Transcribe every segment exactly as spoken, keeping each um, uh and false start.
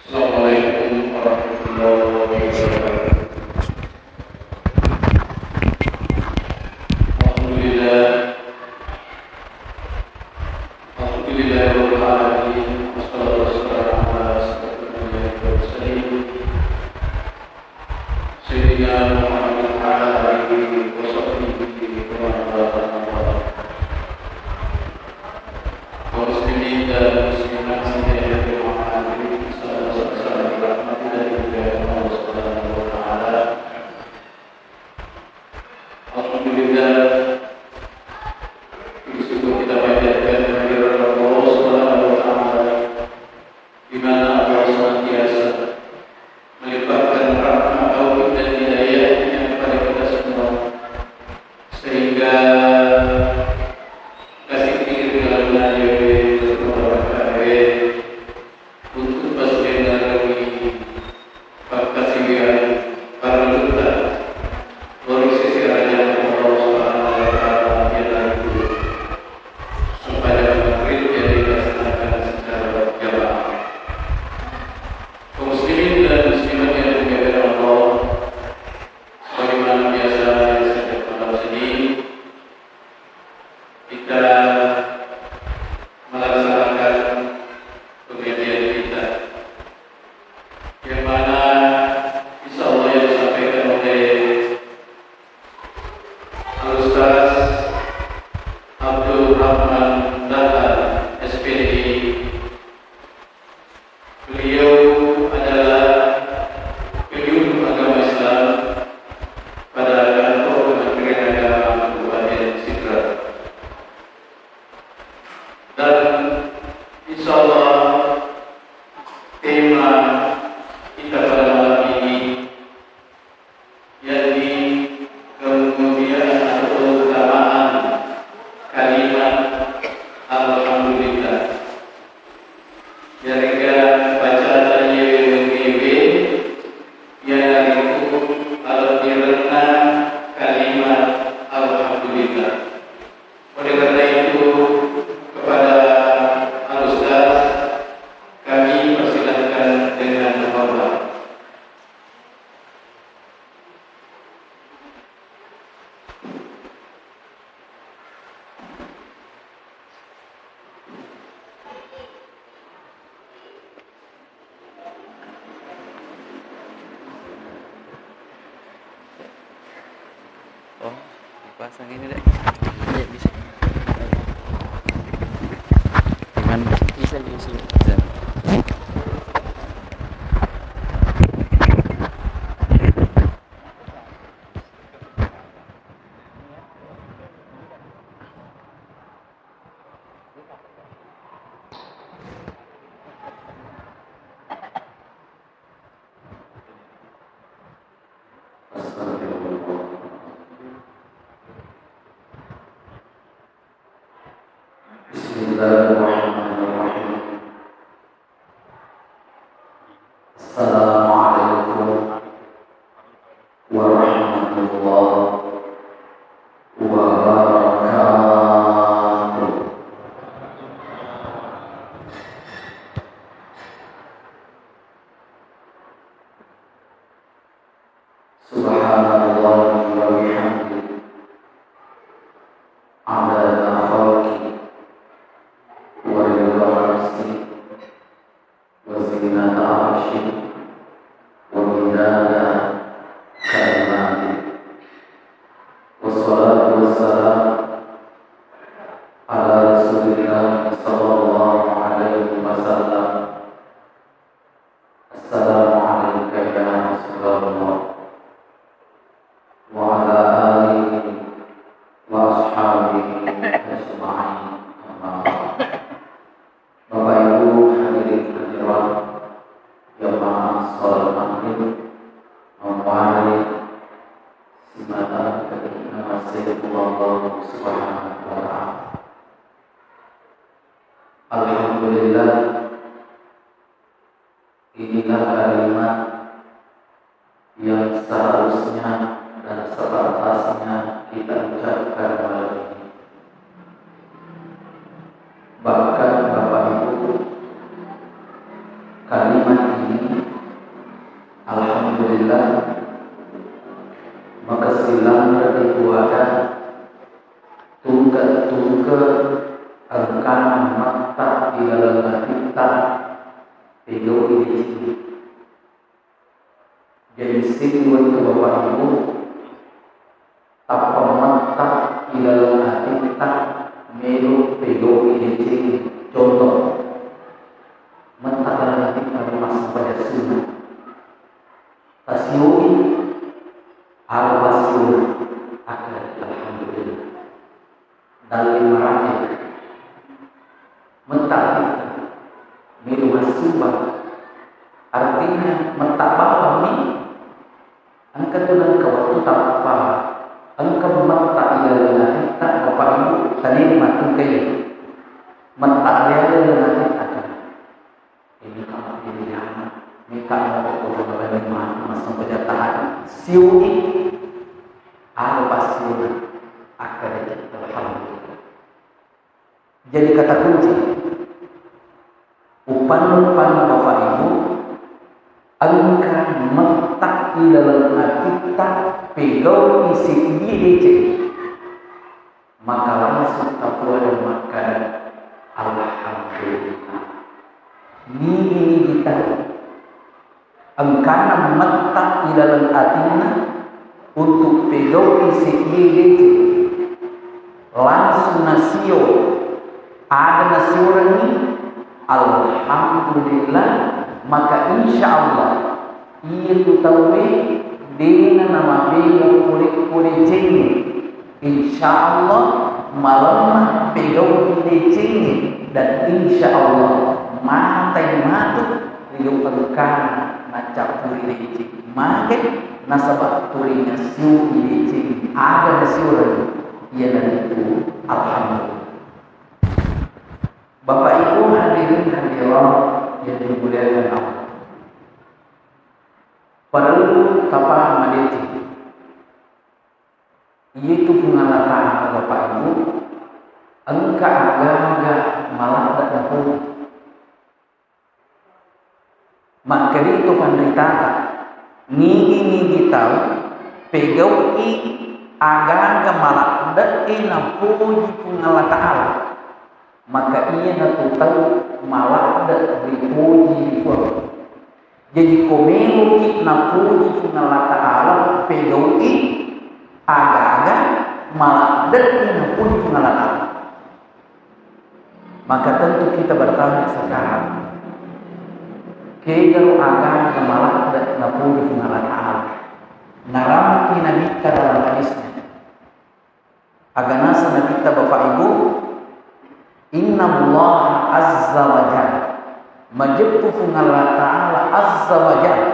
Assalamualaikum warahmatullahi wabarakatuh. Alhamdulillah. Alhamdulillahirabbil alamin. Wassalatu wassalamu ala asyrafil anbiya'i wal mursalin. Sayyidina Muhammad wa ala alihi wa sahbihi wa man walah, amma ba'd. Kaum muslimin dan muslimat sidang yang dirahmati Allah, salam sejahtera, dirahmati dan dimuliakan Allah Subhanahu wa Ta'ala. Alhamdulillah, puji syukur kita panjatkan kehadirat Allah Subhanahu wa Ta'ala, di mana Allah senantiasa melimpahkan rahmat, taufik, dan hidayahnya kepada kita semua, sehingga kasih kiri dalam nari untuk pasir dari pakkasiwiang parelutta ri sisi Raja Allah Subhanahu wa Ta'ala, iyanaritu sempajang maghrib yang dilaksanakan secara berjamaah. Kaum muslimin dan muslimat yang dimuliakan Allah, sebagaimana biasa, setiap malam Senin kita melaksanakan pengajian kita, yang mana insya Allah yang disampaikan oleh Al-Ustaz Abdul Rahman Dahlan, S P D I. Beliau adalah penyuluh agama Islam pada kantor Kementerian Agama Kabupaten Sidrap. Dan insya Allah, tema kita pada malam ini, yakni kemuliaan atau keutamaan kalimat Alhamdulillah. Yarega bacata iyewe wenniwe, iyanaritu alebbirenna kalimat Alhamdulillah. Oleh karena itu, kepada Al-Ustaz, kami persilahkan dengan hormat. Oh, dipasang ini, Dek. Iya, bisa. Gimana? Bisa, bisa. Bisa. Astagfirullah. Bismillahirrahmanirrahim. Assalamualaikum warahmatullahi wabarakatuh. Subhanallahi wa bihamdihi, adada khalqihi, wa ridha nafsihi, wa zinata arsyihi, wa midada kalimatihi. Wassalatu wassalamu ala Rasulillah sallallahu alaihi wasallam. Assalamu alaika ya Rasulullah, wa ala alihi wa ashabihi ajma'in, amma ba'd. Bapak Ibu hadirin hadirat jamaah salat maghrib, mawari simata ketikna masih Allah Subhanahu wa Ta'ala. Alhamdulillah, inilah kalimat yang seharusnya dan sepantasnya kita ucapkan malam ini. Bahkan, Bapak Ibu, kalimat Alhamdulillah, makessing lanre ripuada tungke-tungke engkana metta ri laleng atitta pegau'i deceng. Jadi, sining wettu Bapak Ibu, tappa metta ri laleng atitta melo pegau'i deceng. Contoh, metta laleng atitta ri massempajang sunna. Tasioi, aga passiona, akkeda, alhamdulillah. Dalle maraja, metta atitta melo massumba. Artinya, metta bawang mi. Engka tu nengka wettu tappa engka metta ri laleng atitta, Bapak Ibu, tania matungkai. Metta ri laleng atitta kan. Ini kalau pilihan, ini kalau mau pokoknya lagi mati, masuk ke jatahan. Siui, ada pasti, akkeda, alhamdulillah. Jadi, kata kunci, uppannu-uppannu Bapak Ibu, engka metta ri laleng atitta pegau'i seddi deceng, maka langsung tapuada makkeda, alhamdulillah. Nigi-nigi tau engkana metta ri laleng atinna untuk pegau'i seddi deceng, langsung nasio, aga nasiorengngi, alhamdulillah, maka insya Allah, iyatu tauwe dena namabela pole-pole decengnge. Insya Allah, malemma pegau'i decengnge, dan insya Allah, matai matu rio engkana nacappuri deceng. Magai? Nasaba tuli nasiui deceng, aga nasiurengngi, iyanaritu alhamdulillah. Bapak Ibu hadirin hadirat yang dimuliakan Allah, perlu tapaham madeceng. Iyatu Puang Allah Ta'ala, Bapak Ibu, engka aga-aga maladde napoji. Makkeda to panritata, nigi-nigi tau pegau'i aga-aga maladde'e napoji Puang Allah Ta'ala, maka iyanatu tau maladde ripoji ri Puang. Jadi, ko meloki napoji Puang Allah Ta'ala, pegau'i aga-aga maladde'e napoji Puang Allah Ta'ala. Maka tentu kita bertanya sekarang, kegaro aga-aga maladde napoji Puang Allah Ta'ala. Narampi Nabitta dalam hadisnya. Aga naseng Nabitta, Bapak Ibu, "Innallaha azza wa jalla." Majeppu Puang Allah Ta'ala azza wa jalla.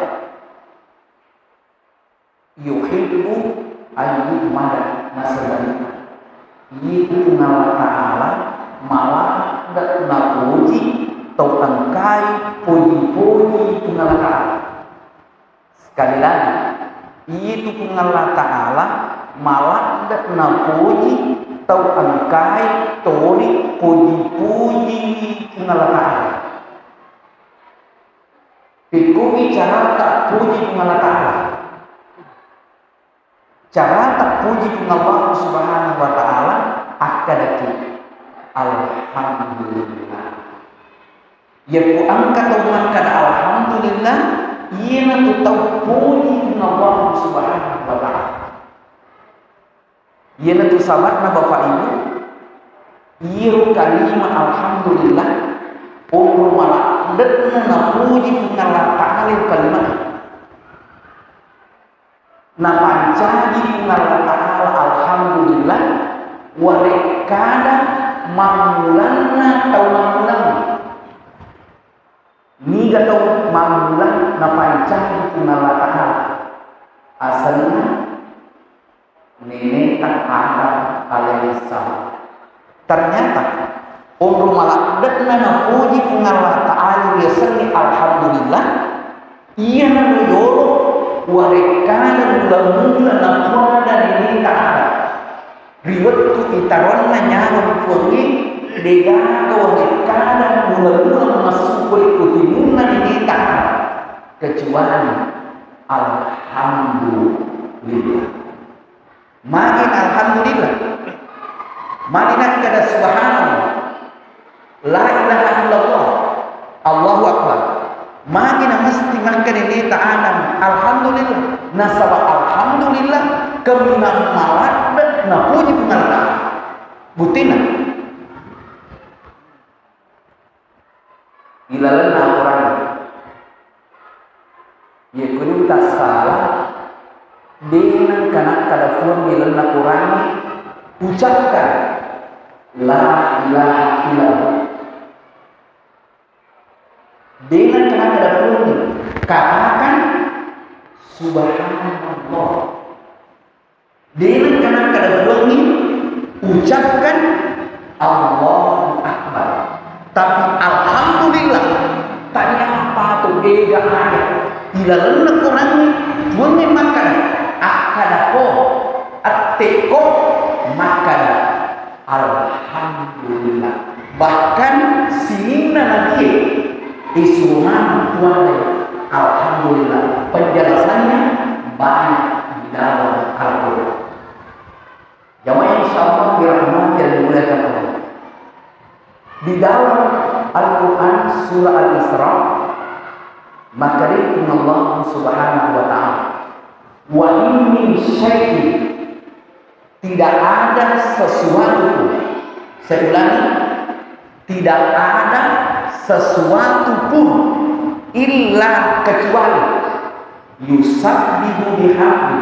"Yuhibbu an yuhmada," naseng Nabitta. Iyatu Puang Allah Ta'ala maladde napoji tau engkai poji-poji Puang Allah Ta'ala. Sekali lagi, iyatu Puang Allah Ta'ala maladde napoji tau engkai tori poji-poji Puang Allah Ta'ala. Pekkogi carata puji Puang Allah Ta'ala. Carata puji Puang Allah Subhanahu wa Ta'ala, akkedaki, "Alhamdulillah." Yakko engka tau makkeda alhamdulillah, iyanatu tau puji Puang Allah Subhanahu wa Ta'ala. Iyanatu saba'na, Bapak Ibu, iyaro kalima alhamdulillah, onro maladde'na napuji Puang Allah Ta'ala iyaro kalima. Napancaji Puang Allah Ta'ala alhamdulillah, warekkada mammulanna tau mammulanna. Niga tau mammula napancaji Puang Allah Ta'ala? Asenna neneta Adam alaihissalam. Ternyata, onro maladde'na napuji Puang Allah Ta'ala riasengnge alhamdulillah, iyanaro yolo warekkada mula-mula napuada neneta Adam. Ri wettu itaronna nyawa ri Puangnge, degaga warekkada mula-mula massu pole ko timunna neneta Adam. kecuali alhamdulillah. Magi alhamdulillah? Magi nakkeda subhanallah, la ilaha illallah, Allahu akbar. Magi na mesti makkeda Nabitta Adam alhamdulillah? Nasaba alhamdulillah kaminang maladde napuji Puang Allah Ta'ala. Buttina, ilalenna Al-Quran, iya kuni tassala, de nengka nakkeda Puang ilalenna Quran, ucapkan la ilaha illallah. De nengka nakkeda Puang, katakan subhanallah. De nengka nakkeda Puang, ucapkan Allahu Akbar. Tapi alhamdulillah, tania pattu ega ayat ilalenna Quran, Puang makkeda, akkadako, attekko makkeda, alhamdulillah. Bahkan sininna nabie isuru maneng tuanna alhamdulillah. Penjelasannya banyak di dalam Al-Quran. Jamaah insyaallah dirahmati dan dimuliakan Allah. Di dalam Al-Quran surah Al-Isra, makkeda Allah Subhanahu wa Ta'ala, "Wa in min syai'in," tidak ada sesuatu pun. Saya ulangi, tidak ada sesuatu pun, illa, kecuali, yusabbihu bihamdi,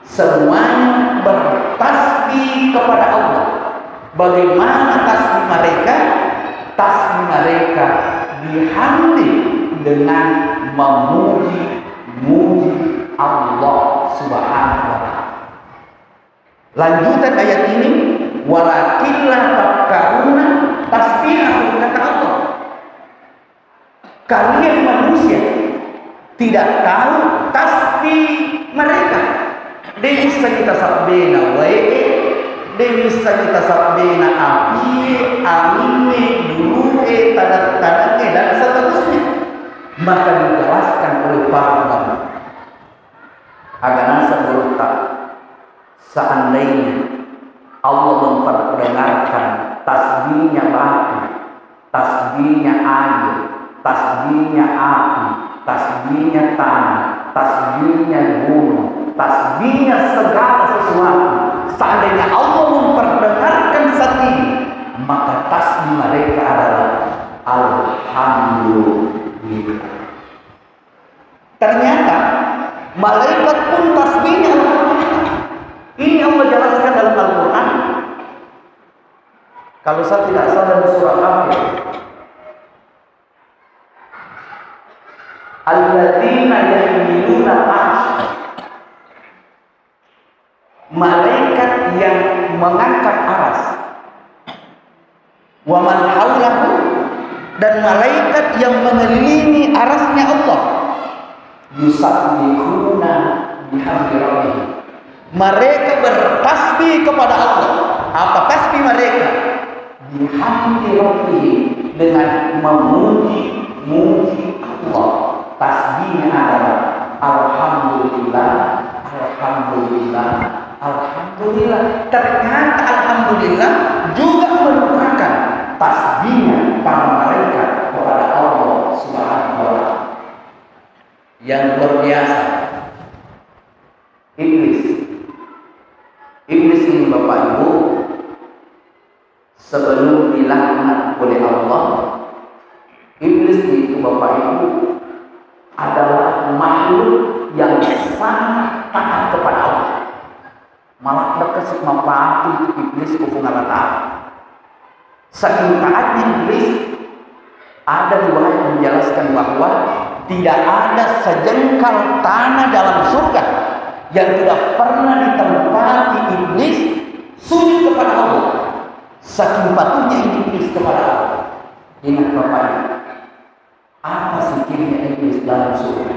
semuanya bertasbih kepada Allah. Bagaimana tasbih mereka? Tasbih mereka bihamdi, dengan memuji-muji Allah Subhanahu wa Ta'ala. Lanjutan ayat ini, "Walakin la tafqahuna tasbihahum," kata Allah. Kalian manusia tidak tahu tasbih mereka. De' isseng tasabbena wae'e, de' isseng tasabbena apie, angingnge, bulu'e, taneng-tanengnge, dan seterusnya. Maka dijelaskan oleh para ulama. Aga naseng gurutta, seandainya Allah memperdengarkan tasbihnya batu, tasbihnya air, tasbihnya api, tasbihnya tanah, tasbihnya gunung, tasbihnya segala sesuatu, seandainya Allah memperdengarkan saat ini, maka tasbih mereka adalah alhamdulillah. Ternyata malaikat pun tasbihnya alhamdulillah. Ini Allah jelaskan dalam Al-Quran. Kalau saya tidak salah, di surah Kafir. Alladzina yahmiluna al-'arsy. Malaikat yang mengangkat aras. Wa man haulahu, dan malaikat yang mengelilingi arasnya Allah. Yusabbihuna bihamdi rabbihim. Mereka bertasbih kepada Allah. Apa tasbih mereka? Bihamdi rabbihim, dengan memuji-muji Allah. Tasbihnya adalah alhamdulillah, alhamdulillah, alhamdulillah. Ternyata alhamdulillah juga merupakan tasbihnya para malaikat kepada Allah Subhanahu wa Ta'ala. Yang luar biasa, Iblis. Iblis ini, Bapak Ibu, sebelum dilaknat oleh Allah, Iblis itu, Bapak Ibu, adalah makhluk yang sangat taat kepada Allah. Malah dekat mapatu Iblis ku Puang Allah Ta'ala. Saking taatnya Iblis, ada riwayat menjelaskan bahwa tidak ada sejengkal tanah dalam surga yang tidak pernah ditempati Iblis sujud kepada Allah. Saking patuhnya Iblis kepada Allah. Ingat Bapak Ibu, apa zikirnya Iblis dalam surga?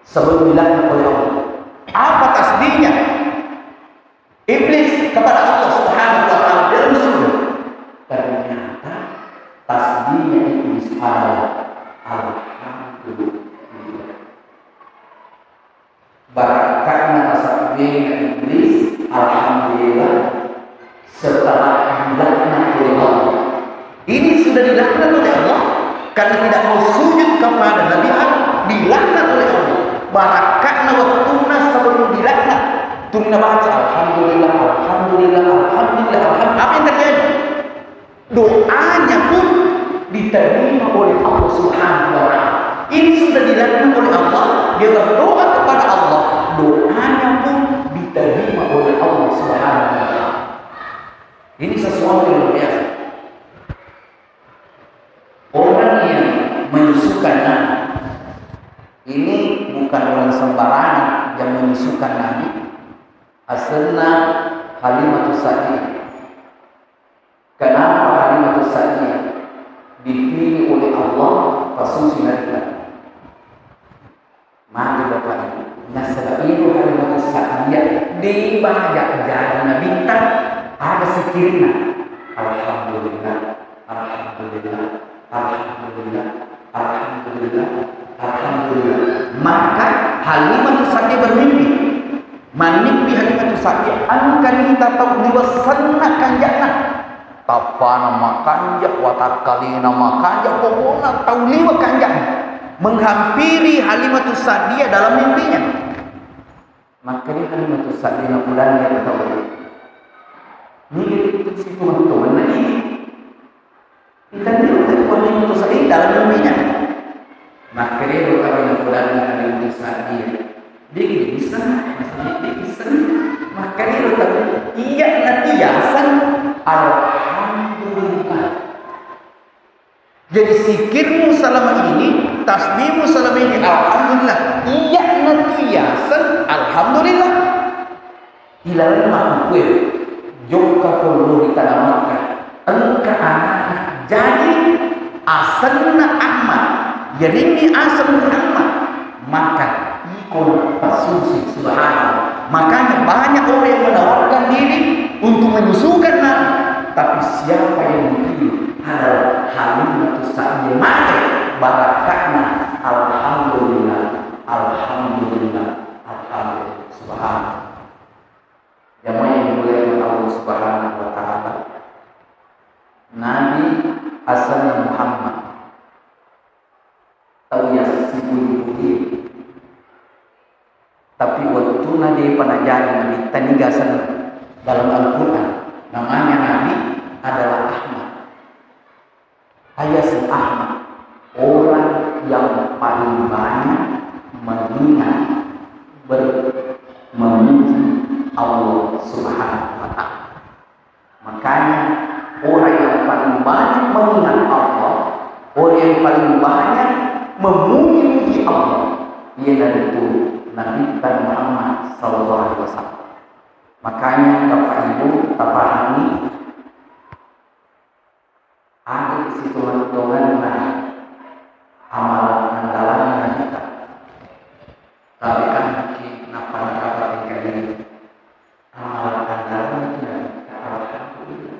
Sebelum dilaknat oleh Allah, apa tasbihnya Iblis kepada Allah Subhanahu wa Ta'ala dalam surga? Ternyata tasbihnya Iblis adalah alhamdulillah. Karena tidak mau sujud kepada Nabi Adam, dilaknat oleh Allah. Barakka'na wettunna sebelum dilaknat, tuli nabaca, "Alhamdulillah, alhamdulillah, alhamdulillah, alhamdulillah." Apa yang terjadi? Doanya pun diterima oleh Allah Subhanahu wa Ta'ala. Ini sudah dilaknat oleh Allah, dia berdoa kepada Allah, doanya pun diterima oleh Allah Subhanahu wa Ta'ala. Ini sesuatu yang luar biasa. Orang yang menyusukan Nabi ini bukan orang sembarangan yang menyusukan Nabi. Asenna Halimatus Sa'diyah. Kenapa Halimatus Sa'diyah dipilih oleh Allah pasusi Nabi? Magi Bapak Ibu, nasaba iyaro Halimatus Sa'diyah de' baja jadi nabitta, aga sikkirna. Alhamdulillah, alhamdulillah, alhamdulillah, alhamdulillah, alhamdulillah. Maka Halimatus Sa'diyah bermimpi. Manimpi Halimatus Sa'diyah, engkani tau liwe' senna kanja'na. Tappana makanja', watakkalena makanja', pokokna tau liwe' kanja'na. Menghampiri Halimatus Sa'diyah dalam mimpinya. Makkeda Halimatus Sa'diyah, "Napudangngi tau. Ini itu situ waktu mana ini?" Itaniro tau Halimatus Sa'diyah dalam mimpinya. Makkedaro tau napudangngi Halimatus Sa'diyah, "Dé' isseng, maksudnya dé' isseng." Makkedaro tau, "Iyya' na tiaseng, alhamdulillah." Jadi, zikirmu selama ini, tasbihmu selama ini, alhamdulillah. Iyya' na tiaseng, alhamdulillah. Ilalenna makkukkue, jokka ko lao ri tana Makkah, engka ana'na jaji asenna Ahmad, yarengngi aseng Muhammad, maka iko pasusi, subhanallah. Makanya banyak orang yang menawarkan diri untuk menyusukan Nabi, tapi siapa yang dipilih adalah Halimatus Sa'diyah. Maka barakatna, alhamdulillah, alhamdulillah, alhamdulillah, subhanallah. Jamaah yang dimuliakan Allah Subhanahu wa Ta'ala, Nabi asenna Muhammad, tau yasipuli-puli. Tapi wettuna de'pa najadi nabitta, niga asenna dalam Al-Quran, namanya Nabi adalah Ahmad. Ayaseng Ahmad, orang yang paling banyak mengingat, ber-, memuji Allah Subhanahu wa Ta'ala. Makanya, orang yang paling banyak mengingat Allah, orang yang paling banyak memuji-muji Allah, iyanaritu Nabi Muhammad sallallahu alaihi wasallam. Makanya, Bapak Ibu, tapahami, Aga sitongeng-tongenna amalan andalanna kita. Tapi anakki nappa nakapatengkani amalan andalanna kita, alhamdulillah.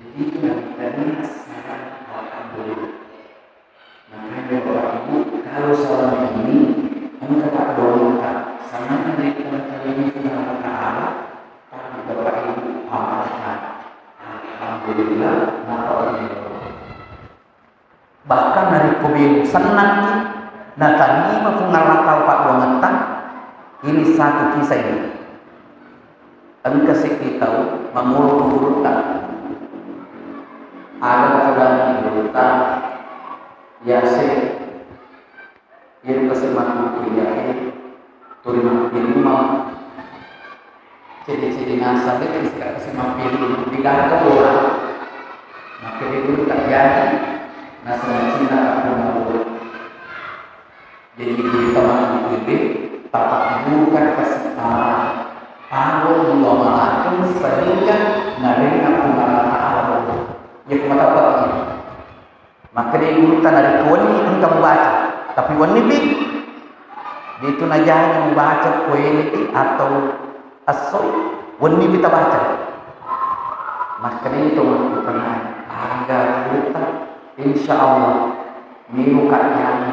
Jadi itu yang kita lihat sekarang, alhamdulillah. Makanya Bapak Ibu, kalau selama ini engka paddoangetta, sangadinna engka ri Puang Allah Ta'ala, tapi Bapak Ibu, amalna, alhamdulillah, maka Allah. Bahkan narekko belo sennangki, natarima Puang Allah Ta'ala paddoangetta, ini satu kisah ini. Engka seddi tau mangolo kuburutta. Aga pakadanna kuburutta, yase, iyaro kasi makkukkue yae, tuli mappilumang. Cedde-cedde naseng, de' kasi mappilumang, digaga bola. Makkeda gurutta, jadi, naseng cinta kapung bola. Jadi, gurutta makkukkue, tapabburukan kasi amala. Pagau dua malakeng sehingga narenna Puang Allah Ta'ala. Iya, ku matappa. Makkeda gurutta, narekko wenni engka mubaca, tapi wennipi, de' tu najaji mubaca ko elei atau esso, wennipi tabaca. Makkeda to makkukkue, aga gurutta, insya Allah, melo ka jaji.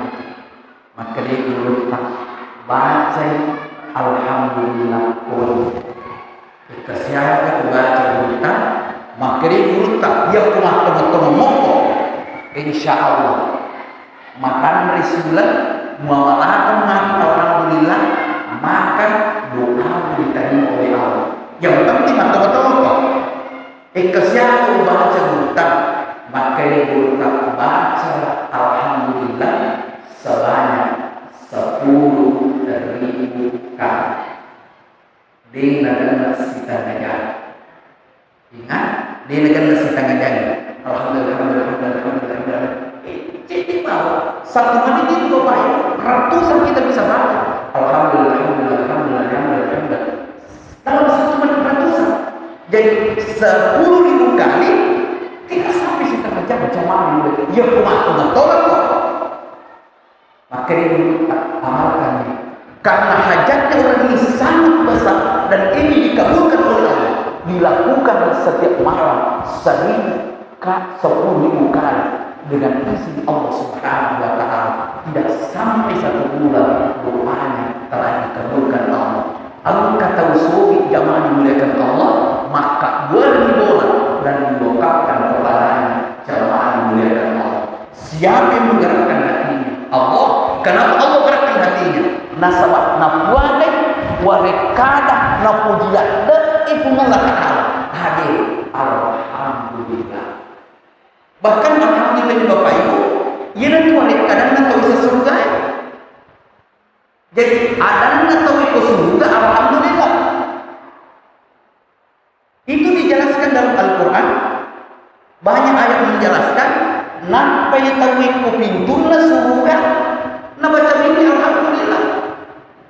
Makkeda gurutta, bacai Alhamdulillah ko. Engka siaga kubaca gurutta, makkeda gurutta, iya ko mattongo-tongo mokko. Insya Allah, matanre suleng, muamalateng mati alhamdulillah, maka doamu diterima oleh Allah. Yang penting mattoba-toba. Engka siapa baca gurutta, makkedai gurutta baca alhamdulillah sebanyak sepuluh ribu kali. De' nagenna sitengnga jang. Ingat, de' nagenna sitengnga jang. Alhamdulillah, alhamdulillah, alhamdulillah, alhamdulillah. Eh, jadi tahu, satu menit itu Bapak Ibu, ratusan kita bisa baca. Alhamdulillah, alhamdulillah, alhamdulillah, alhamdulillah, alhamdulillah. Dalam satu menit ratusan. Jadi sepuluh ribu kali, tidak sampai setengah jam jamaah. Ya, kumat, kumat, tolak kok. Makanya ini amalkan ini. Karena hajatnya orang ini sangat besar dan ini dikabulkan oleh Allah. Dilakukan setiap malam seribu ka-, sepuluh ribu kali dengan izin Allah Subhanahu wa Ta'ala. Tidak sampai satu bulan doanya telah dikabulkan Allah. Engka tau sogi jamaah dimuliakan Allah, makkabbuareng bola dan diwakafkan kepadanya jamaah dimuliakan Allah. Siapa yang menggerakkan hatinya? Allah. Kenapa Allah gerakkan hatinya? Nasaba napuadai warekkada napuji ladde'i Puang Allah Ta'ala. Hadir. Alhamdulillah. Bahkan alhamdulillah ini Bapak Ibu, iyanatu warekkadanna tau isa surugae. Jadi, adanna tau iko suruga, alhamdulillah. Itu dijelaskan dalam Al-Quran. Banyak ayat menjelaskan, nappai tau iko pintunna suruga, nabaca mini alhamdulillah.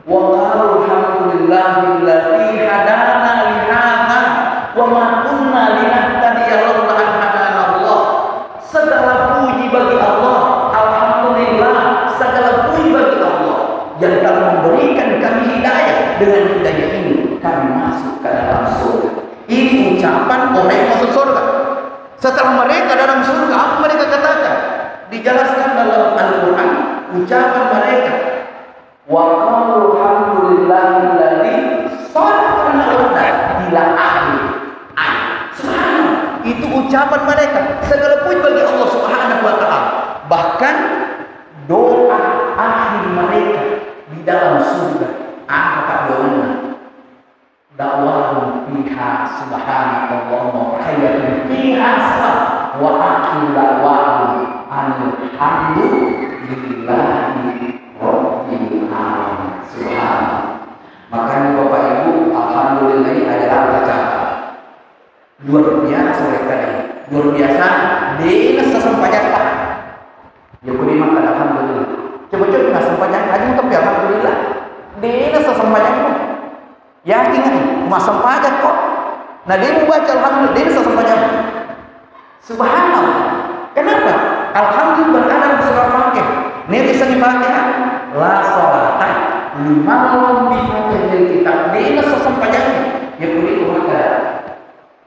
Wa qalu alhamdulillahilladzi hadana li hadza wa ma kunna linahtadiya laula an hadana Allah. Segala puji bagi Allah. Alhamdulillah, segala puji bagi Allah yang telah memberikan kami hidayah. Dengan hidayah ini kami masuk ke dalam surga. Ini ucapan orang yang masuk surga. Setelah mereka dalam surga, apa mereka katakan? Dijelaskan dalam Al-Quran, ucapan mereka, "Wa qalu alhamdulillahilladzi sadaqana wa'dah ila akhir ayat." Subhanallah. Itu ucapan mereka. Segala puji bagi Allah Subhanahu wa Ta'ala. Bahkan doa akhir mereka di dalam surga. Apa doanya? Da'wahum fiha subhanakallahumma wa tahiyyatuhum fiha salam wa akhiru da'wahum anil hamdulillahi rabbil alamin. Subhanallah. Makanya Bapak Ibu, alhamdulillah ini adalah ucapan luar biasa mereka ini. Luar biasa, dena sesempajang. Ya, kuni makkada alhamdulillah. Coba-coba massempajang, aja muteppi alhamdulillah. Dena sesempajang. Yakin ni, massempajang ko. Na de mubaca alhamdulillah, dena sesempajang. Subhanallah. Kenapa? Alhamdulillah berada di surah Fatihah. Neri seni Fatihah. La salata liman lam bi Fatihatil kitab. Dena sesempajang. Ya, kuni makkada.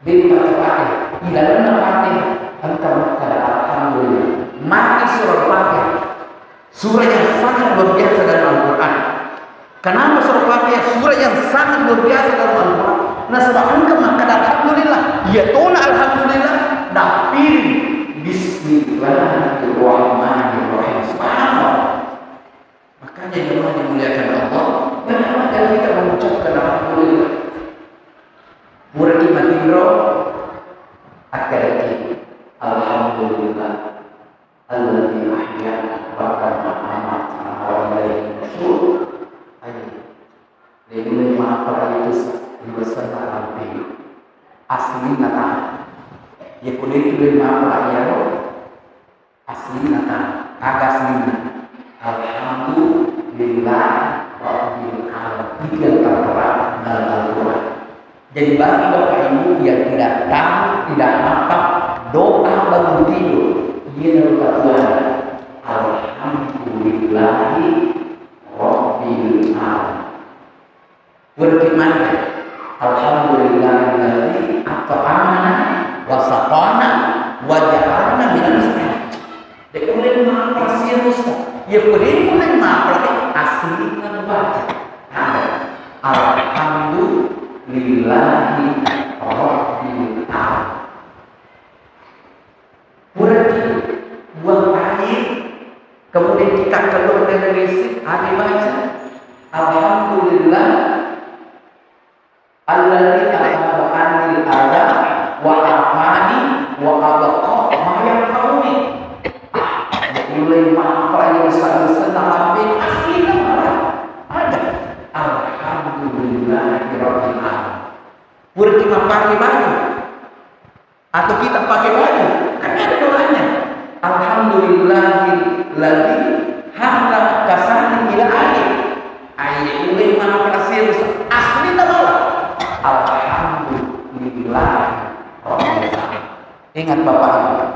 Dé' baca Fatihah, ilalenna Fatihah, engka makkada alhamdulillah. Mati surah Fatihah. Surah yang sangat luar biasa dalam Al-Quran. Kenapa surah Fatihah surah yang sangat luar biasa dalam Al-Quran? Nasaba engka makkada alhamdulillah. Iya tona alhamdulillah, tapi bismillahirrahmanirrahim. Subhanallah. Makanya jemaah dimuliakan Allah, banyak-banyak kita mengucapkan alhamdulillah. Puraki matinro, akkadaki, "Alhamdulillah, alladzi ahyana ba'da ma amatana wa ilaihi nusyur." Ayo. Jadi, lima apa itu? Dua setengah lebih. Asli nata. Ya, kudu itu lima apa ya, lo? Aslinna ta, aga aslinna? Alhamdulillah Rabbil Alamin. Itu yang tertera dalam Al-Quran. Jadi bagi Bapak Ibu yang tidak tahu, tidak hafal, doa bangun tidur, iya nalukatuan. Alhamdulillahi Rabbil Alamin. Berarti mana? Alhamdulillahilladzi at'amana wa saqana wa ja'alna minal muslimin. Dek mulai mapra sia Ustaz. Ya, kode mulai mapra, eh, asli kan baca. Ada. Alhamdulillahi Rabbil Alamin. Puraki, dua Takkello dari besi, ada baca. Alhamdulillah. Alladzi azhaba anni al-adza wa afani wa abqa ma yanfa'uni. Ah, ya mulai mappa yang selalu senang, tapi asli nama ada. Alhamdulillahirabbil alamin. Pura kita pakai baju atau kita pakai baju, kan ada doanya. Alhamdulillahilladzi hada kasani ila akhir. Aye, ulai mana kasir asli nama. Alhamdulillah. Ingat Bapak Ibu,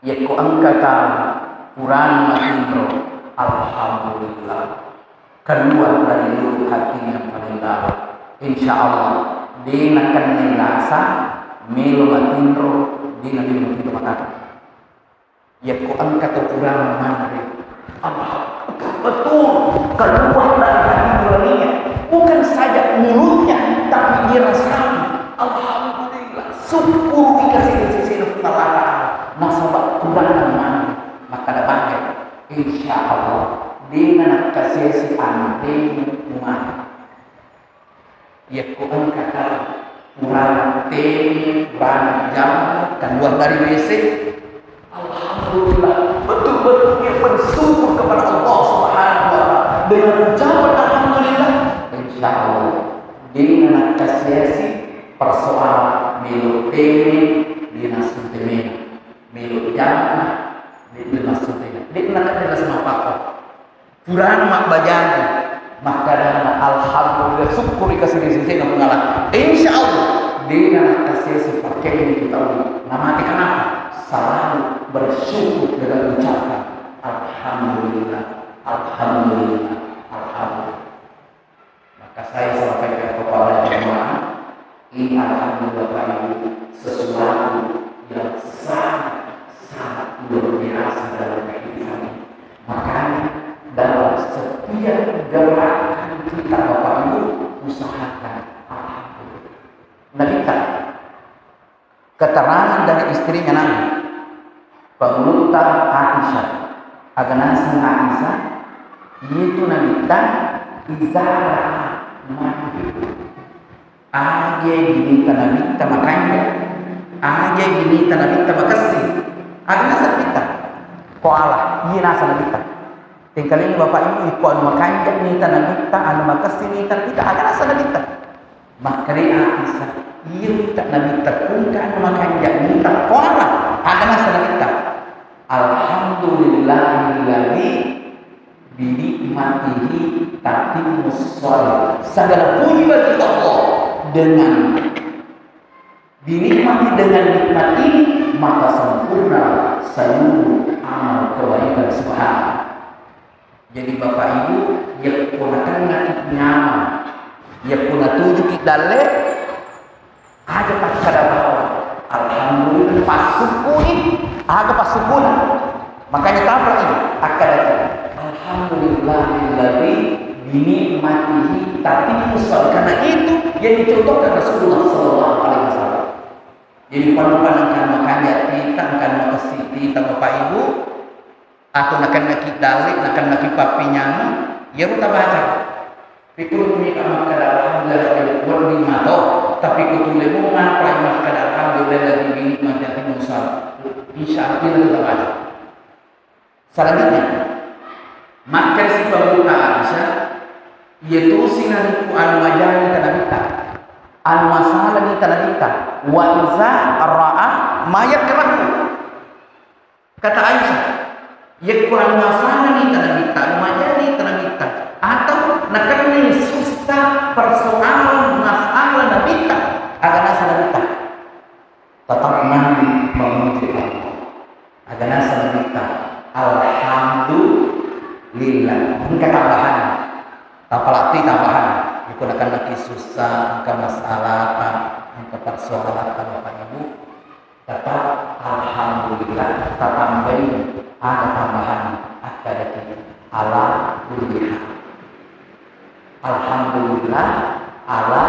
yakko engka tau purana matinro, alhamdulillah, keluar dari lubuk hatinya paling dalam. Insya Allah, de nakennai lasa, melo matinro, de nabilang matinro mata. Yakko engka tau purana manre, Allah, betul, keluar dari hati nuraninya, bukan saja mulutnya, tapi dia rasakan. Alhamdulillah, syukur dikasih sisi Allah Ta'ala. Nasaba purana manre, maka ada bangga. Insya Allah, de nakasesi ante muaha. Yakko engka tau purana teme, purana jammu, keluar dari W C, alhamdulillah, betul-betul dia bersyukur kepada Allah Subhanahu wa Ta'ala dengan ucapan alhamdulillah. Insya Allah, de nakasesi persoalan melo teme, de nassu teme, melo jammu, de nassu teme, de nakasesi apa-apa. Purana mabbajanna, makkedana, "Alhamdulillah, syukur ri kasiri-sirina Puang Allah." Insya Allah, de nakasesi pakke'ni tau namate. Kenapa? Selalu bersyukur dengan ucapan, "Alhamdulillah, alhamdulillah, alhamdulillah." Maka saya sampaikan kepada jemaah, ini alhamdulillah Bapak Ibu, sesuatu yang sangat, sangat luar biasa dalam kehidupan ini. Makanya dalam setiap gerakan kita Bapak Ibu, usahakan alhamdulillah. Nah, kita Keterangan dari istrinya Nabi, pangulutta Aisyah, aga naseng Aisyah, iyatu Nabitta izara mandi. Aja diminta Nabitta makanja, aja diminta Nabitta makessing. Aga naseng Nabitta? Qala, iya naseng Nabitta. Tengkalinga Bapak Ibu, iko anu makanja nita Nabitta, anu makessing nita Nabitta, aga naseng Nabitta? Makkeda Aisyah, iya nita Nabitta, engka anu makanja nita, qala, aga naseng Nabitta? Alhamdulillahilladzi bi ni'matihi tatimmus shalah. Segala puji bagi Allah, dengan dinikmati, dengan nikmat ini, maka sempurna seluruh amal kebaikan. Subhanallah. Jadi Bapak Ibu, yakko nakennaki nyameng, yakko natujuki dalle, aja takkeda bawang, alhamdulillah, passukkuni, aga passukkuna. Makanya tapa'i akkadaki, "Alhamdulillahilladzi bi ni'matihi tatimmus shalah." Karena itu yang dicontohkan Rasulullah sallallahu alaihi wasallam. Jadi, pada-pada engka makanja tita, engka makessing tita, Bapak Ibu, atau nakennaki dalle, nakennaki pappinyameng, iyaro tabaca. Pikutumi makkeda alhamdulillah, wedding mato, tapi kutulle mumma, pai makkeda alhamdulillah, lebih nikmat dari Musa. Insya Allah, itu tabaca. Selanjutnya, makkeda si pangulutta Aisyah, iyatu sininna anu majani tanabitta, anu masalani tanabitta, wa iza ra'a ma yakrahu. Kata Aisyah, yakko anu masalani tanabitta, anu majani tanabitta, atau nakennai sussa persoalan masalah nabitta, aga naseng nabitta? Tetap mandi memuji Allah. Aga naseng nabitta? Alhamdulillah. Engka tambahan. Tapalatti tambahan. Iko nakennaki sussa, engka masalata, engka persoalata, Bapak Ibu. Tetap alhamdulillah, tatambai ada tambahan, akkadaki ala kulli hal. Alhamdulillah ala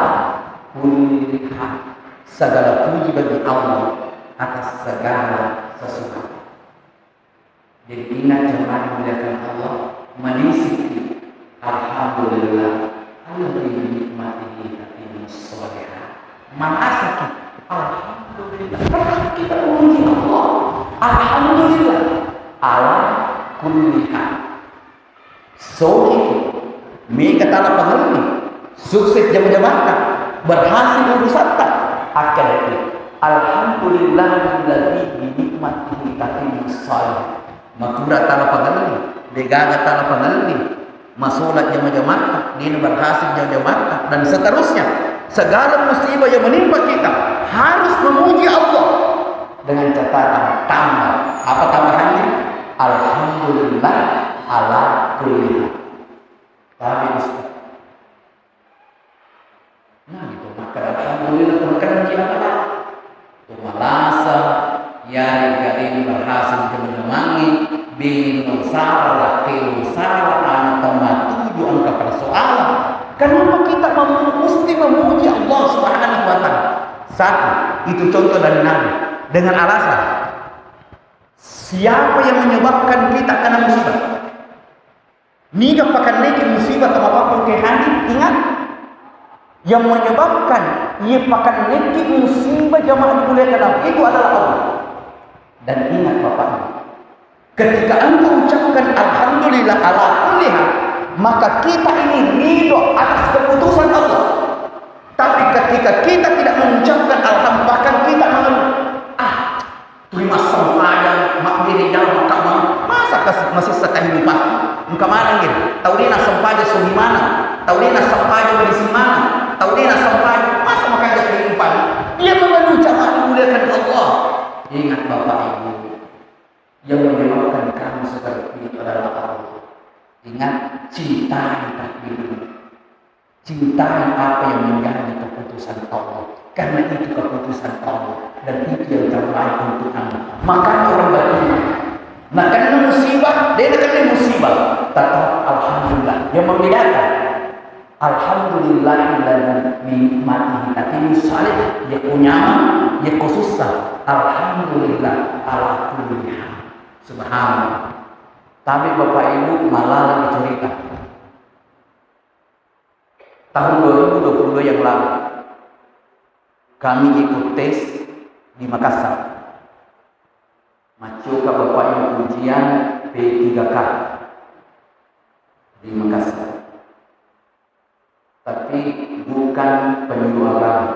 kulli hal. Segala puji bagi Allah atas segala sesuatu. Jadi ingat jamaah dimuliakan Allah, manisiki alhamdulillah alladzi bi ni'matihi tatimmus shalihat. Manasaki alhamdulillah. Kenapa kita memuji Allah? Alhamdulillah ala kulli hal. Soiki, mega tala pangelli, sukses jama-jamatta, berhasil urusatta, akkadaki, "Alhamdulillahilladzi bi ni'matihi tatimmus shalihat." Matura tala pangelli, degaga tala pangelli, masolat jama-jamatta, dena berhasil jama-jamatta, dan seterusnya. Segala musibah yang menimpa kita harus memuji Allah. Dengan catatan tambah. Apa tambahannya? Alhamdulillah ala kulli hal. Tapi Ustaz, nah, gitu. Maka alhamdulillah, Tuhan kan tidak apa. Tumalasa, ya, jadi berhasil teman-temannya, bingung salah, keliru salah, anak tematuju angka persoalan. Kenapa kita mem- mesti memuji Allah Subhanahu wa Ta'ala? Satu, itu contoh dari Nabi. Dengan alasan, siapa yang menyebabkan kita kena musibah? Niga pakenneki musibah tau mappakkutehani? Ingat, yang menyebabkan iya pakenneki musibah, jamaah dimuliakan Allah, itu adalah Allah. Dan ingat, Bapak Ibu, ketika engkau ucapkan alhamdulillah ala kulli hal, maka kita ini ridho atas keputusan Allah. Tapi ketika kita tidak mengucapkan alhamdulillah, bahkan kita mengeluh, "Ah, tuli massempajang, mabbere jama, maka ma-, masa kas-, masessa kehidupan? Engka maneng gitu. Tau de nassempajang sugi maneng, tau de nassempajang berisi maneng, tau de nassempajang, masa makanja kehidupan?" Dia mengeluh, jamaah dimuliakan Allah. Ingat, Bapak Ibu, yang menyebabkan kamu seperti itu adalah Allah. Ingat, cintai takdirmu. Cintai apa yang menjadi keputusan Allah. Karena itu keputusan Allah dan itu yang terbaik untuk anda. Makanya orang beriman, nah, kena musibah, dia kena musibah, tetap alhamdulillah. Yang membedakan, alhamdulillahilladzi bi ni'matihi tatimmus shalihat, ya ku nyaman, ya ku susah, alhamdulillah ala kulli hal. Subhanallah. Tapi Bapak Ibu, malah lagi cerita. Tahun dua ribu dua puluh dua yang lalu, kami ikut tes di Makassar. Maccoka Bapak Ibu ujian P tiga K di Makassar. Tapi bukan penyuluh agama.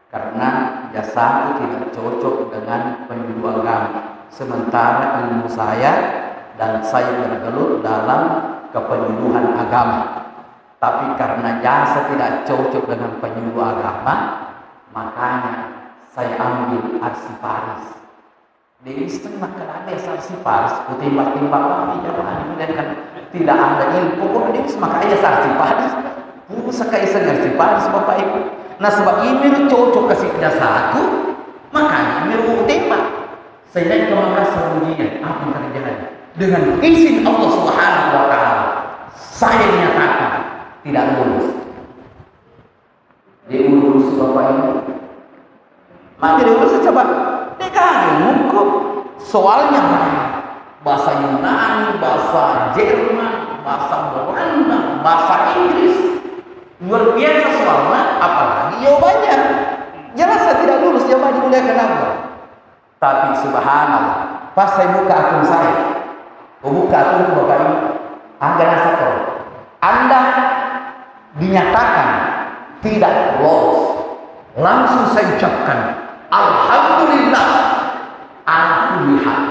Karena jasaku tidak cocok dengan penyuluh agama. Sementara ilmu saya dan saya bergelut dalam kepenyuluhan agama. Tapi karena jasa tidak cocok dengan penyuluh agama, makanya saya ambil arsiparis. Dewis kan makanya sarsiparis, ku tembak-tembak lagi, jangan, kan tidak ada ilmu. Pokoknya Dewis makanya sarsiparis. Pusaka iseng arsiparis, Bapak Ibu. Nah, sebab ini cocok kasih jasaku, makanya ini ku tembak. Saya naik ke Makassar ujian, apa yang terjadi? Dengan izin Allah Subhanahu wa Ta'ala, saya dinyatakan tidak lulus. Diurus Bapak Ibu. Maka diurus, coba. Deka hukum. Soalnya bahasa Yunani, bahasa Jerman, bahasa Belanda, bahasa Inggris. Luar biasa soalnya, apalagi jawabannya. Jelas saya tidak lulus, jamaah dimuliakan Allah. Tapi subhanallah, pas saya buka akun saya, saya buka akun Bapak Ibu, agak rasa kok. Anda dinyatakan tidak lolos. Langsung saya ucapkan, "Alhamdulillah ala kulli hal."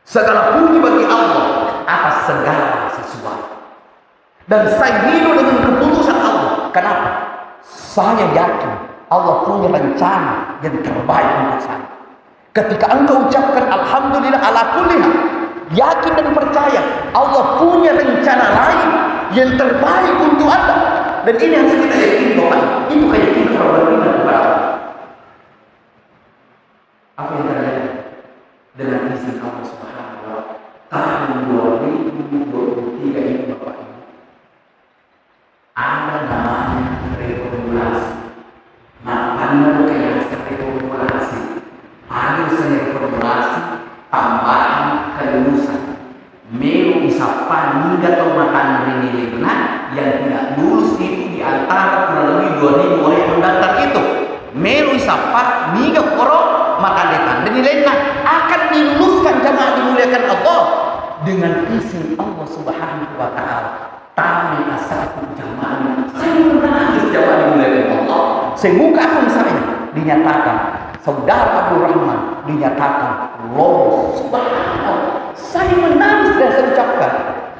Segala puji bagi Allah atas segala sesuatu. Dan saya ridho dengan keputusan Allah. Kenapa? Saya yakin Allah punya rencana yang terbaik untuk saya. Ketika engkau ucapkan alhamdulillah ala kulli hal, yakin dan percaya Allah punya rencana lain yang terbaik untuk Anda. Dan ini harus kita yakini, Bapak. Itu keyakinan orang beriman kepada Allah. Apa yang terjadi? Dengan izin Allah Subhanahu wa Ta'ala, tahun dua ribu dua puluh tiga ini, Bapak Ibu, ada namanya reformulasi. Makanya kayak reformulasi. Ada saya reformulasi, tambah Paniga tau matanre nilainna yang tidak lulus itu di antara kurang lebih dua ribu orang yang mendaftar itu. Melo isappa niga koro matanre-tanre nilainna akan diluluskan, jamaah dimuliakan Allah, dengan izin Allah Subhanahu wa Ta'ala. Tame asatu jamaah, saya menangis, jamaah dimuliakan Allah. Saya buka akun saya, dinyatakan Saudara Abdurrahman dinyatakan lolos. Subhanallah. Saya menangis dan saya ucapkan,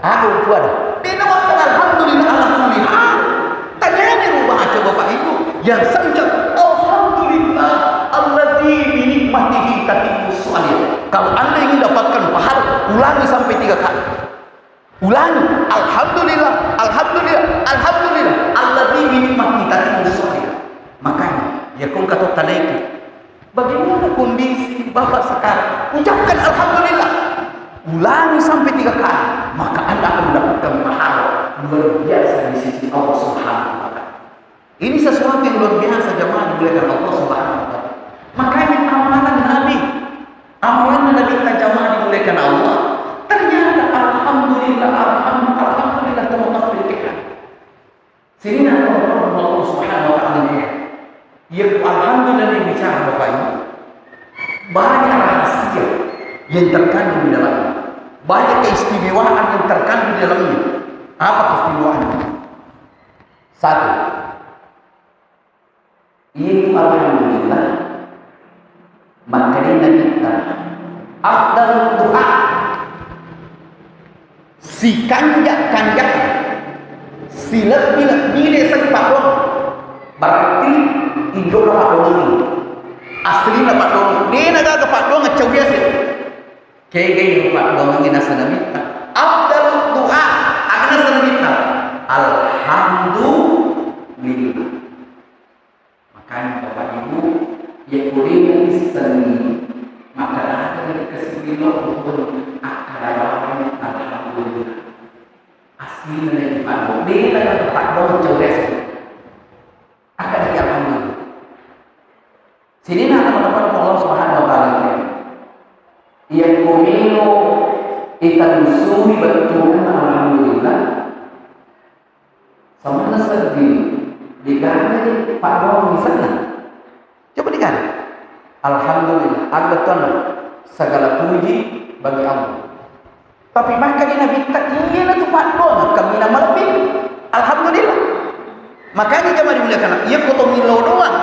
"Aduh, Tuhan, dena waktu alhamdulillah ala kulli hal." Tanyanya rubah aja Bapak Ibu. Yang saya ucap, "Alhamdulillah alladzi bi nikmatihi tatimmu shalih." Kalau Anda ingin dapatkan pahala, ulangi sampai tiga kali. Ulangi, "Alhamdulillah, alhamdulillah, alhamdulillah, alladzi bi nikmatihi tatimmu shalih." Makanya, ya kong kata tanaiki, bagaimana kondisi Bapak sekarang? Ucapkan alhamdulillah. Ulangi sampai tiga kali, maka Anda akan mendapatkan pahala luar biasa di sisi Allah Subhanahu wa Ta'ala. Ini sesuatu yang luar biasa, jamaah dimuliakan Allah Subhanahu wa Ta'ala. Makanya amalan Nabi, amalan Nabi kita, jamaah dimuliakan Allah, ternyata alhamdulillah, alhamdulillah, alhamdulillah, teman-teman. Sehingga Allah Subhanahu wa Ta'ala ini, ya, alhamdulillah, ini bicara Bapak Ibu. Banyak rahasia yang terkandung di dalamnya. Banyak keistimewaan yang terkandung di dalamnya. Apa keistimewaannya? Satu, itu alhamdulillah, makkedai Nabitta, afdal doa, sikanja-kanja, silebbi-lebbi de seng paddoang. Berarti indo'na paddoang, aslina paddoang, de nagaga paddoang, cau biasa. Kega iyaro paddoangeng naseng Nabitta? Afdal doa, aga naseng Nabitta? Alhamdulillah. Makanya Bapak Ibu, ya kuliah iseng, maka ada dari kesembilan pun akan alhamdulillah. Aslinya dari paddoang, beda dengan paddoang cewek. Akan alhamdulillah. Sininna teman-teman Allah Subhanahu wa Ta'ala. Iya kumelo ita lusuri bettuanna, alhamdulillah. Samanna seddi, digana di paddoang misalna. Coba digana. Alhamdulillah, aga bettuanna, segala puji bagi Allah. Tapi makkeda Nabitta, iyana tu paddoang, kaminang malebbi. Alhamdulillah. Makanya jamaah dimuliakan, iya ko to millau doang,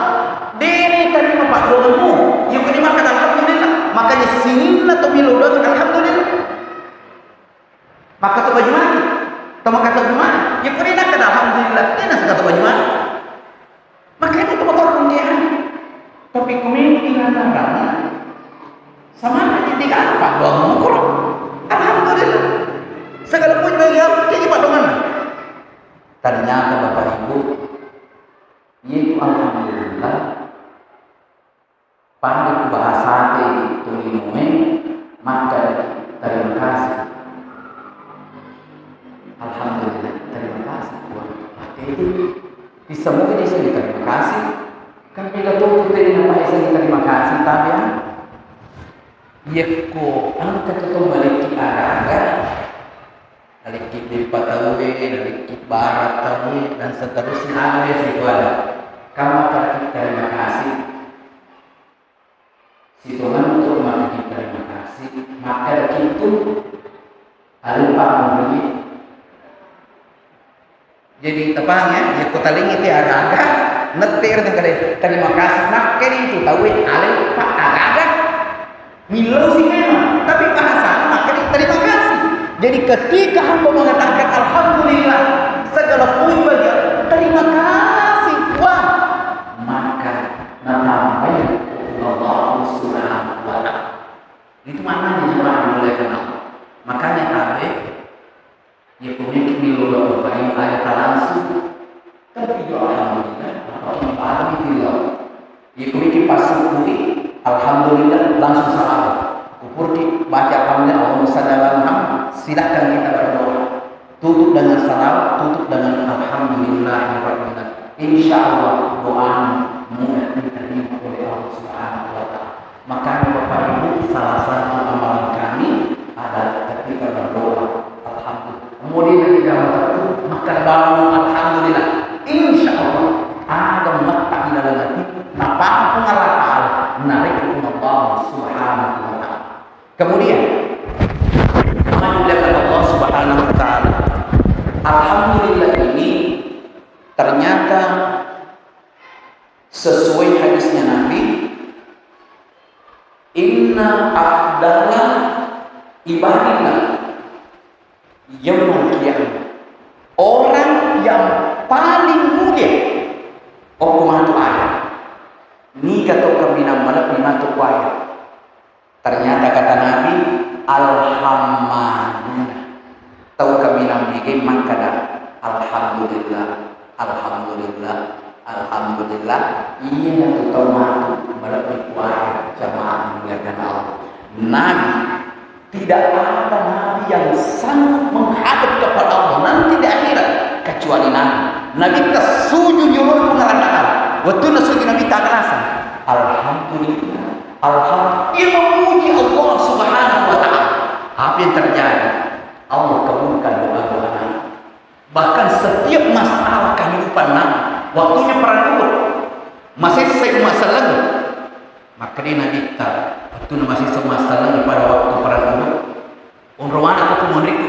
dene tarima paddoangemmu, iya ko dimakkeda alhamdulillah. Makanya sininna to millau doang, alhamdulillah. Maka to baju maki, to maka to baju maki, iya ko dena kada alhamdulillah, dena saka to baju maki. Makanya itu motor kongkean. Tapi kumini dengan sama aja tiga apa doang mukul. Alhamdulillah. Segala pun bagi aku, jadi paddoanna. Ternyata Bapak Ibu, itu alhamdulillah. Pada ku bahasate tolinoe, makkeda, "Terima kasih." Alhamdulillah, terima kasih, Puang. Makkeda, "Bisa mungkin saya terima kasih." Kan pila tuh kita ini apa saya terima kasih, tapi ya. Yekko engka tu malekki aga-aga, nalekki beppa tauwe, nalekki bara tauwe, dan seterusnya, ada sifat. Kamu terima kasih. Sitongentu makkeda terima kasih, makkeda kitu, alempa murni. Jadi, tapahang ya, yakko talengngi te aga-aga, nette ero tengkade, terima kasih, makkeda itu tauwe alempa aga-aga. Millau si memang, tapi bahasana makkeda terima kasih. Jadi, ketika hamba mengatakan alhamdulillah, segala puji bagi Allah, terima kasih, Tuhan, maka natambai Allah Subhanahu wa Ta'ala. Itu maknanya jemaah dimuliakan Allah. Makanya tabe, ya pemilik di luar bayi ada langsung. Tapi ya alhamdulillah, apa yang paling itu ya. Ya pemilik pas syukuri, alhamdulillah langsung salam. Kupurki baca alhamdulillah, Allahumma salli ala Muhammad. Silakan kita berdoa. Tutup dengan salawat, tutup dengan alhamdulillahirabbil alamin. Insya Allah doamu mudah diterima oleh Allah Subhanahu wa Ta'ala. Makanya Bapak Ibu, salah satu amalan kami adalah ketika berdoa, alhamdulillah. terbangun, alhamdulillah. Insya Allah, aga metta di dalam hati, napahang Allah Ta'ala, narekko Allah Subhanahu wa Ta'ala. Kemudian, dimuliakan Allah Subhanahu wa Ta'ala. Alhamdulillah ini ternyata sesuai hadisnya Nabi, "Inna afdala ibadillah yaumal qiyamah." Orang yang paling mulia, okko matu Adam. Niga tau kaminang malebbi matu ku Adam. Ternyata kata Nabi, "Alhamdulillah." Tau kaminang mega makkeda, "Alhamdulillah, alhamdulillah, alhamdulillah." Iyanatu tau matu malebbi ku Adam, jamaah dimuliakan Allah. Nabi, tidak ada nabi yang sanggup menghadap kepada Allah nanti di akhirat kecuali Nabi. Nabitta sujud yolona Puang Allah Ta'ala. Wettunna sujud Nabitta aga naseng, "Alhamdulillah." Alhamdulillah, ia memuji Allah Subhanahu wa Ta'ala. Apa yang terjadi? Allah kabulkan doa-doa Nabi. Bahkan setiap masalah kehidupan Nabi, waktunya perang Uhud, masessai masalahnya. Maka dia Nabi ta, waktu masessai masalahnya pada waktu perang Uhud, Onrong manekko ku monriku.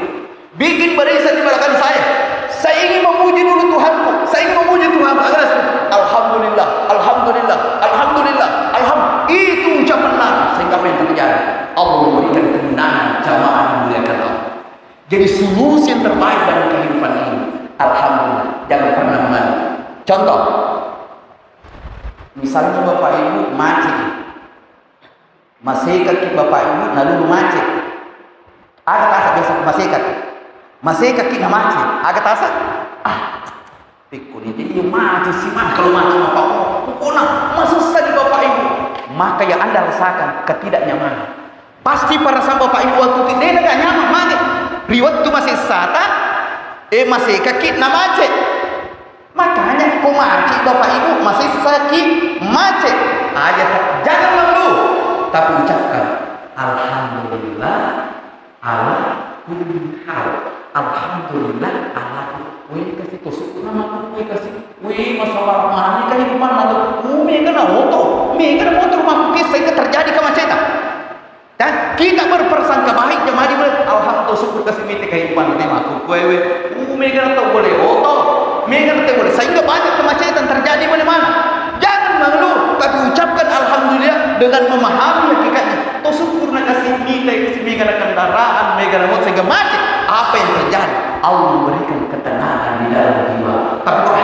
Bikin barisan di belakang saya. Saya ingin memuji dulu Tuhanku. Saya ingin memuji Tuhan. Alas. Alhamdulillah, alhamdulillah, alhamdulillah, alham-, itu ucapan Nabi. Sehingga apa yang terjadi? Allah memberikan kemenangan, jamaah dimuliakan Allah. Jadi solusi yang terbaik dalam kehidupan ini. Alhamdulillah. Jangan pernah mengeluh. Contoh, misalnya Bapak Ibu macet. Masekaki Bapak Ibu nalulu macet. Aga tasa biasa masekaki? Masekaki na macet. Aga tasa? Ah, pikku ni dia macet si mah kalau macet apa? Pokoknya masussa di Bapak Ibu. Maka yang Anda rasakan ketidaknyamanan. Pasti perasaan Bapak Ibu waktu itu dia nggak nyaman mage. Riwettu masessata, eh masekaki na macet. Makanya, ko macet Bapak Ibu, masessaki macet. Aja, jangan mengeluh, tapi ucapkan, "Alhamdulillah ala kulli hal." Alhamdulillah ala kulli. Weh, kasi to syukur nama aku, weh, kasi. Weh, masalah mana kehidupan atau, oh, mega na oto, mega na motor, maku kisah itu terjadi kemacetan. Dan kita berprasangka baik, jamaah dimuliakan, alhamdulillah, syukur kasi mite kehidupan te maku kuewe. Uh, mega tau boleh oto, mega tau boleh. Sehingga banyak kemacetan terjadi mana-mana. Jangan mengeluh, tapi ucapkan alhamdulillah dengan memahami hakikatnya. To syukur na kasi mite, kasi mega na kendaraan, mega na motor, sehingga macet. Apa yang terjadi? Allah memberikan ketenangan di dalam jiwa. Tapi kok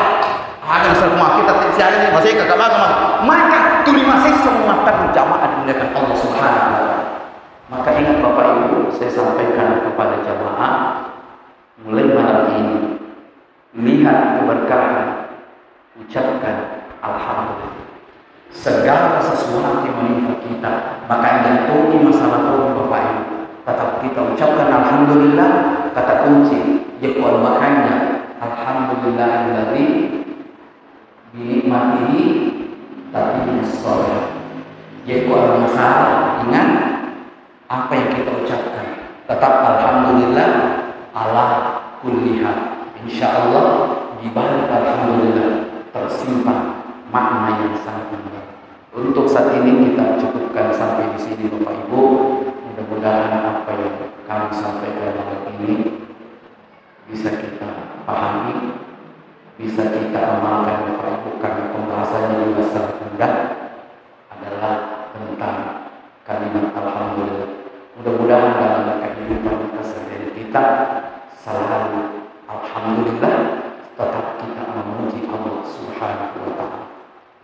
Aga nasaba kita te siaga ni, maseka ka maga, maga. Maka tuli masessa matteru jamaah dimuliakan Allah Subhanahu wa Ta'ala. Maka ingat Bapak Ibu, saya sampaikan kepada jamaah, mulai malam ini, lihat keberkahan, ucapkan alhamdulillah. Segala sesuatu yang menimpa kita, makanya tuli masalah tuli Bapak Ibu, tetap kita ucapkan alhamdulillah, kata kunci, ya kuat makanya, alhamdulillahilladzi binikmatihi tatimmus shalihat. Jadi, kalau ada masalah, ingat apa yang kita ucapkan. Tetap alhamdulillah ala kulli hal. Insya Allah, di balik alhamdulillah tersimpan makna yang sangat mendalam. Untuk saat ini kita cukupkan sampai di sini, Bapak Ibu. Mudah-mudahan apa yang kami sampaikan malam ini bisa kita pahami, bisa kita amalkan, Bapak Ibu, karena pembahasannya juga sangat mudah, adalah tentang kalimat alhamdulillah. Mudah-mudahan dalam kehidupan keseharian kita selalu alhamdulillah, tetap kita memuji Allah Subhanahu wa Ta'ala.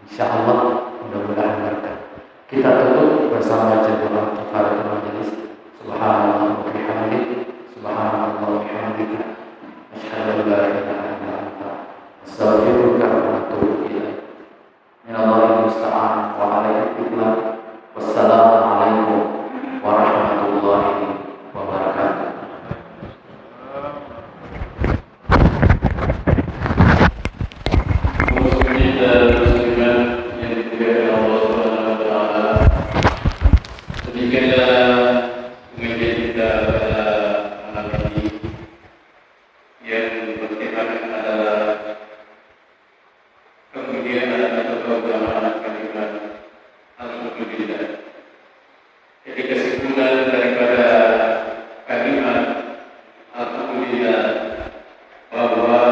Insya Allah, mudah-mudahan berkah. Kita tutup bersama baca doa kifaratul majelis. Subhanallah wa bihamdih, subhanallah wa bihamdika, asyhadu an la ilaha illa anta, astaghfiruka wa atubu ilaik. Minallahil musta'an wa alaihi tuklan. Wassalamualaikum warahmatullahi wabarakatuh. Muslimin dan muslimat yang dimuliakan Allah Subhanahu wa Ta'ala, demikianlah pengajian kita Alhamdulillah, bahwa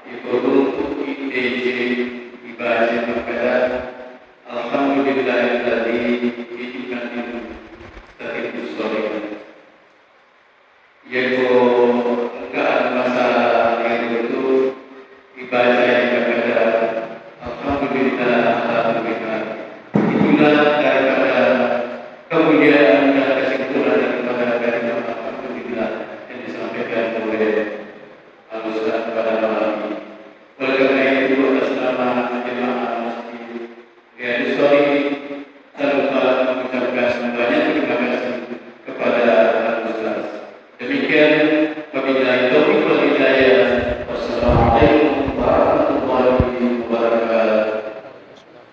itu untuk I T C dibaca makkada, "Alhamdulillahilladzi bi ni'matihi tatimmul shalihah." Yako engka masalah itu dibacai kepada Alhamdulillah, Alhamdulillah. Itulah daripada kemuliaan dan kesempurnaan daripada kalimat Alhamdulillah yang disampaikan oleh